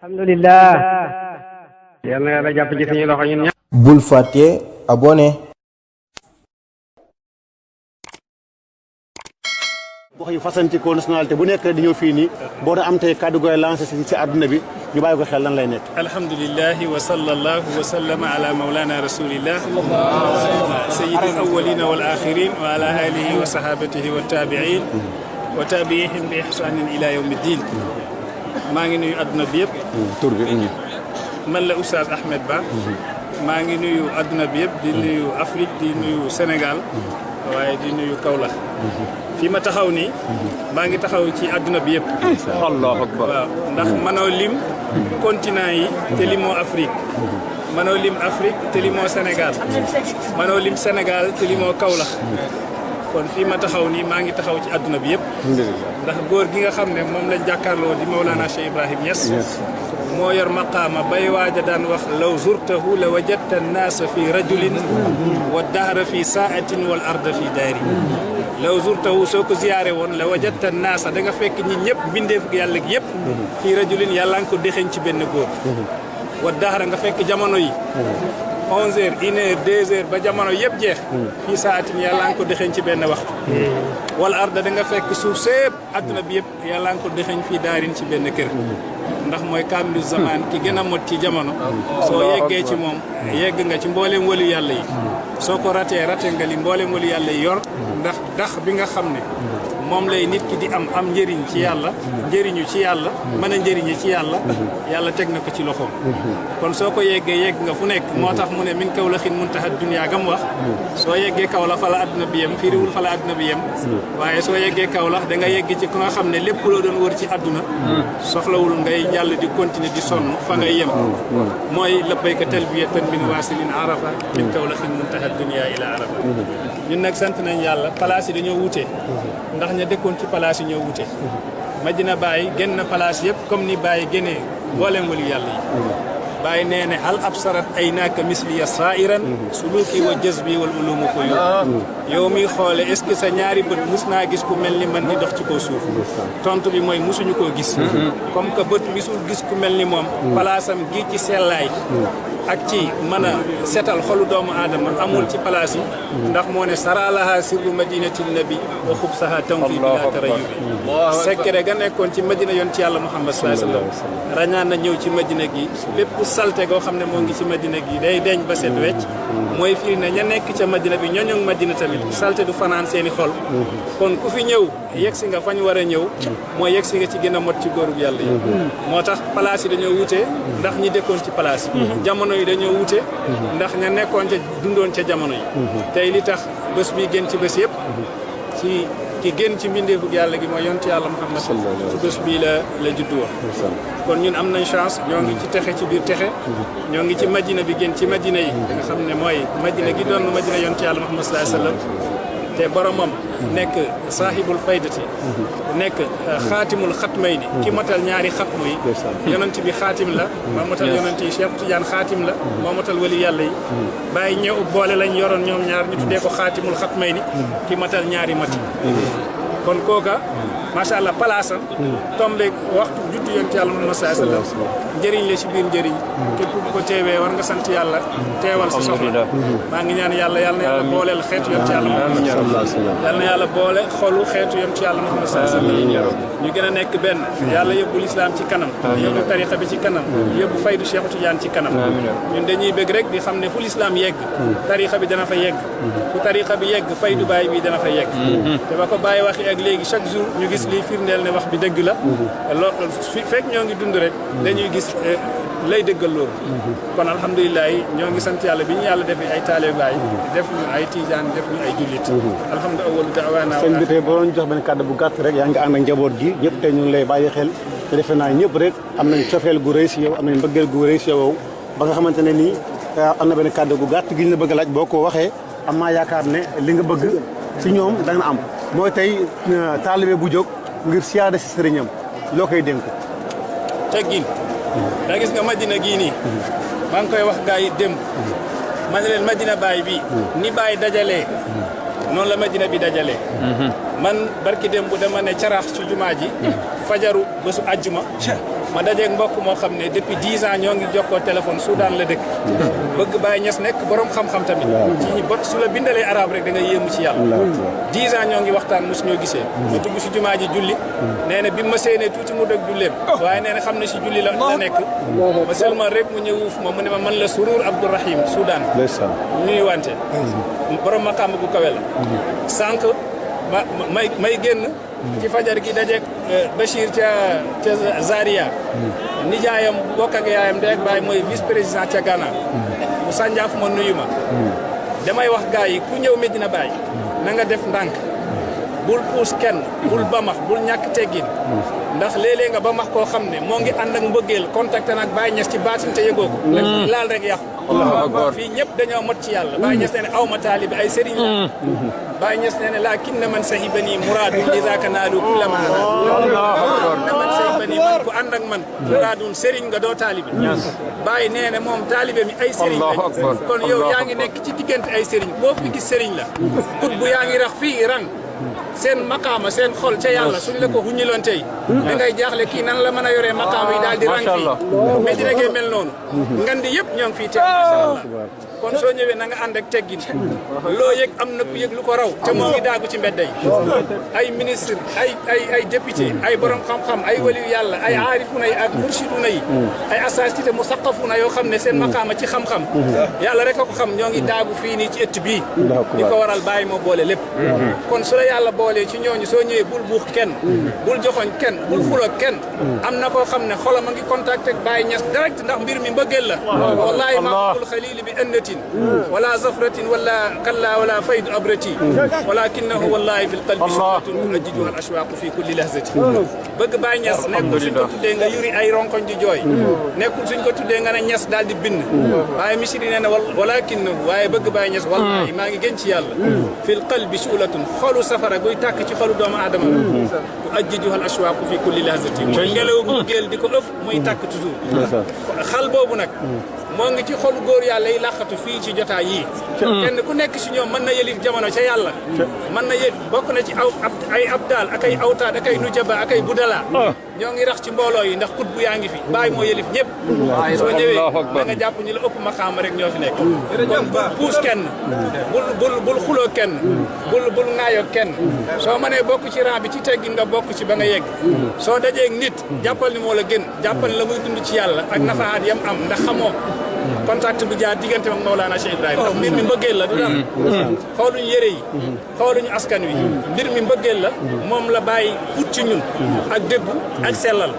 alhamdulillah yal na yàlla jàpp ci suñu loxo ñun ñëpp. bul fàtte abonné. wax yu fasantikoo nationalité bu nekk di ñëw fii nii boo doon am tey kàddu gooy lancé si àdduna bi ñu bàyyi ko xel lan lay nekk. alhamdulilahi wa sallallahu wa sallama ala mawlana rasulillah sayyidil awwalina wal axirin wa ala alihi wa sahabatihi wa tabiin wa tabiihim bi ihsanin ila yawmi ddin. maa ngi nuyu adduna bi yëpp. tur bi. man la Oustaz Ahmed Ba. maa ngi nuyu adduna bi yëpp di nuyu Afrique di nuyu Sénégal waaye di nuyu Kaolack. fii ma taxaw nii maa ngi taxaw ci àdduna bi yëpp. Allahu akbar. waaw ndax mënoo lim continent yi te limoo Afrique. mënoo lim Afrique te limoo Sénégal. mënoo lim Sénégal te limoo Kaolack. kon fii ma taxaw nii maa ngi taxaw ci àdduna bi yëpp. ndax góor gi nga xam ne moom lañ jàkkaarloo di Mawlana Cheikh Ibrahim Niass. moo yor maqaama bay waaja daan wax law zurtahu la wajadta annaasa fi rajulin wa dahra fi saatin wal arda fi daari. law zurtahu soo ko ziyaare woon la wajadta naasa da nga fekk ñi ñëpp bindeef yàlla gi yëpp fii rajulin yàlla nga ko dexeñ ci benn góor wa daxara nga fekk jamono yi 11 heures 1 heure 2 heures ba jamono yëpp jeex fii saatin yàlla nga ko dexeñ ci benn waxtu wala arda da nga fekk suuf sépp adduna bi yëpp yàlla nga ko dexeñ fii daarin ci benn kër ndax mooy kaamilu zaman ki gën a mot ci jamono soo yeggee ci moom yegg nga ci mbooleem walu yàlla yi soo ko ratee rate nga li mbooleem walu yàlla yi yor ndax dax bi nga xam ne moom lay nit ki di am njëriñ ci yàlla njëriñu ci yàlla mën a njëriñi ci yàlla yàlla teg na ko ci loxoom kon soo ko yeggee yegg nga fu nekk moo tax mu ne min kaw la xin muntaha dunya gam wax soo yeggee kaw la fa la adduna bi yem firiwul fa la adduna bi yem waaye soo yeggee kaw la da nga yegg ci ku nga xam ne lépp loo doon wër ci adduna soxlawul ngay jàll di continuer di sonn fa ngay yem mooy labbayka talbiyatan min wasilin arafa min kaw la xin muntaha dunya ila arafa ñun nag sant nañ yàlla place yi dañoo wute ndax ña dëkkoon ci place yi ñoo wute Madina Baye génn na place yëpp comme ni Baye génnee mboolem wali yàlla yi Baye nee ne hal absarat aynaaka misliya sairan suluki wa jazbi wal ulumu ko yow mi xoole est-ce que sa ñaari bët mus naa gis ku mel ni man di dox ci kaw suuf tontu bi mooy musuñu koo gis comme que bët misul gis ku mel ni moom palaasam gi ci sellaay ak ci mën a setal xolu doomu aadama amul ci place yi ndax moo ne saralaha sirru madinati nabi wa xubsaha tanfi bila tarayubi secret ga nekkoon ci madina yoon ci yàlla Muhammad sallallahu alayhi wasallam rañaan na ñëw ci madina gi lépp salte goo xam ne moo ngi ci madina gi day deñ ba set wecc mooy firi ne ña nekk ca madina bi ñooñu madina tamit salte du fanaan seeni xol kon ku fi ñëw yegg si nga fañ war a ñëw mooy yegg si nga ci gën a mot ci góorub yàlla yi moo tax place yi dañoo wute ndax ñi dëkkoon ci place yi jamono yi dañoo wute ndax ña nekkoon ca dundoon ca jamono yi tey li tax bés bi gën ci bés yëpp ci ki gën ci mbindeefu yàlla gi mooy yonent yàlla Muhammad ci bés bii la juddu woon kon ñun am nañ chance ñoo ngi ci texe ci biir texe ñoo ngi ci madina bi gën ci madina yi nga xam ne mooy madina gi doon madina yonent yàlla Muhammad sallallahu alayhi wasallam te boromam nekk saahibul faydati nekk xaatimul xatmayni ki matal ñaari xatmu yi yonent bi xaatim la moo matal yonent yi Cheikh Tidiane xaatim la moo matal wali yàlla yi bàyyi ñëw boole lañ yoroon ñoom ñaar ñu tuddee ko xaatimul xatmayni ki matal ñaari mati kon kooka macha allah palaasam tombe waxtu juddu yonent yàlla Muhammad sallallahu alayhi wasallam njëriñ la ci biir njëriñ képp ku ko teewee war nga sant yàlla teewal sa soxla maa ngi ñaan yàlla na yàlla booleel xeetu yonent yàlla Muhammad yàlla na yàlla boole xolu xeetu yonent yàlla Muhammad sallallahu alayhi wasallam ñu gën a nekk benn yàlla yóbbu lislaam ci kanam yóbbu tarixa bi ci kanam yóbbu faydu Cheikh Tidiane ci kanam ñun dañuy bëgg rek di xam ne fu lislaam yegg tarixa bi dana fa yegg fu tarixa bi yegg faydu Baay bi dana fa yegg te ba ko Baay waxi ak léegi chaque jour ñu gis lii firndeel ne wax bi dëgg la loolu fekk ñoo ngi dund rek dañuy gis lay dëggal loolu kon alhamdulilah ñoo ngi sant yàlla bi ñu yàlla defee ay taalibe Baay def ñu ay tijaan def ñu ay jullit alhamdulilah awwalu da'waana sëñ bi tey boo doon jox benn kàddu bu gàtt rek yaa ngi ànd ak njaboot gi ñëpp tey ñu ngi lay bàyyi xel te defe naa ñëpp rek am nañ cofeel gu rëy si yow am nañ mbëggeel gu rëy si yow ba nga xamante ne nii am na benn kàddu gu gàtt gi ñu la bëgg a laaj boo ko waxee am naa yaakaar ne li nga bëgg si ñoom da nga am mooy tey taalibe bu jóg ngir siyaare si sëriñam loo koy dénk teggin da gis nga madina gii nii maa ngi koy wax gaa yi démb ma ne leen madina Baay bi ni Baay dajalee noonu la madina bi dajalee man barki démb dama ne caraax ci jumaa ji fajaru bésu àjjuma ma dajeeg mbokk moo xam ne depuis 10 ans ñoo ngi jokkoo téléphone Soudan la dëkk bëgg Baye Niass nekk borom xam-xam tamit ci ñi bot su la bindalee arabe rek da nga yéemu ci yàlla 10 ans ñoo ngi waxtaan mosu ñoo gisee ma dugg si jumaa ji julli nee na bi ma séenee tuuti mu dog julleem waaye nee na xam ne si julli la nekk ma seulement rek mu ñëw wuuf ma mu ne ma man la Surur Abdourahim Soudan ñuy wante borom maqaam gu kawe la sànq may génn ci fajar gi dajeeg Bachir ca Zaria nijaayam bokk ak yaayam de ak baay mooy vice président ca Ghana mu sànjaaf ma nuyu ma damay wax gars yi ku ñëw Medina Baye na nga def ndànk bul puus kenn bul bamax bul ñàkk teggin ndax léeg-léeg nga bamax koo xam ne moo ngi ànd ak mbëggeel contacté nag Baye Niass ci baatin te yëgoo ko laal rek yàqu fii ñëpp dañoo mot ci yàlla Baye Niass nee ne aw ma taalibi ay sëriñ la Baye Niass nee ne laakinna man sahibani muraadun lizaaka naalu kulla ma na man sahibani man ku ànd ak man muraadun sëriñ nga doo taalibi Baye nee ne moom taalibe mi ay sëriñ lañ kon yow yaa ngi nekk ci diggante ay sëriñ boo fi gis sëriñ la kut bu yaa ngi rax fii rang seen maqaama seen xol ca yàlla suñ la ko huñiloon tey da ngay jaaxle kii nan la mën a yoree maqaama yi daal di rang fii mais dina ngay mel noonu ngan di yëpp ñoo ngi fii teew macha allah kon soo ñëwee na nga ànd ak teggin loo yëg am na ku yëg lu ko raw te moo ngi daagu ci mbedd yi ay ministre ay député ay borom xam-xam ay waliyu yàlla ay aarifuna yi ak mursiduna yi ay asatité mu saqafuna yoo xam ne seen maqaama ci xam-xam yàlla rek a ko xam ñoo ngi daagu fii nii ci ëtt bii li ko waral bàyyi moo boole lépp kon su la yàlla boolee ci ñooñu soo ñëwee bul buux kenn bul joxoñ kenn bul xuloo kenn am na koo xam ne xolam a ngi contact ak Baye Niass direct ndax mbir mi mbëggeel la wallahi maaqul xalili bi ënnatin wala zafratin wala kalla wala faydu abrati walakinahu wallahi fi lqalbi suratun tunajjijuha al ashwaqu fi kulli lahzati bëgg Baye Niass nekkul suñ ko tuddee nga yuri ay ronkoñ di jooy nekkul suñ ko tuddee nga ne Niass daal di bind waaye misiri nee na walakinahu waaye bëgg Baye Niass wallahi maa ngi gën ci yàlla fi lqalbi sulatun xolu safara guy tàkk ci xolu doomu aadama tunajjijuha al ashwaqu fi kulli lahzati mooy ngelaw mbëggeel di ko ëf muy tàkk toujours xal boobu nag moo ngi ci xolu góor yàlla yi làqatu fii ci jotaay yii kenn ku nekk si ñoom mën na yëlif jamono ca yàlla mën na yël bokk na ci ay abdal ak ay awtaad ak ay nujaba ak ay budala ñoo ngi rax ci mbooloo yi ndax kut bu yaa ngi fi bàyyi moo yëlif ñëpp soo ñëwee da nga jàpp ñu la ëpp maqaama rek ñoo fi nekk kon bul puus kenn bul xuloo kenn bul ŋaayoo kenn soo mënee bokk ci rang bi ci teggin nga bokk ci ba nga yegg soo dajeeg nit jàppal ni moo la gën jàppal la muy dund ci yàlla ak nafahaat yam am ndax xamoo contact bu jaar diggante ak Mawlana Cheikh Ibrahima ndax mbir mi mbëggeel la du dara xooluñu yére yi xooluñu askan wi mbir mi mbëggeel la moom la bàyyi ut ci ñun ak dëggu ak sellal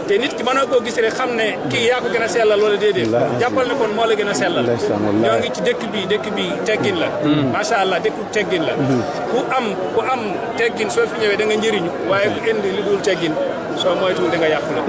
te nit ki mënoo koo gis rek xam ne kii yaa ko gën a sellal wala déedéet jàppal ne kon moo la gën a sellal ñoo ngi ci dëkk bi teggin la macha allah dëkku teggin la ku am teggin soo fi ñëwee da nga njëriñu waaye ku indi li dul teggin soo moytuwul da nga yàqu la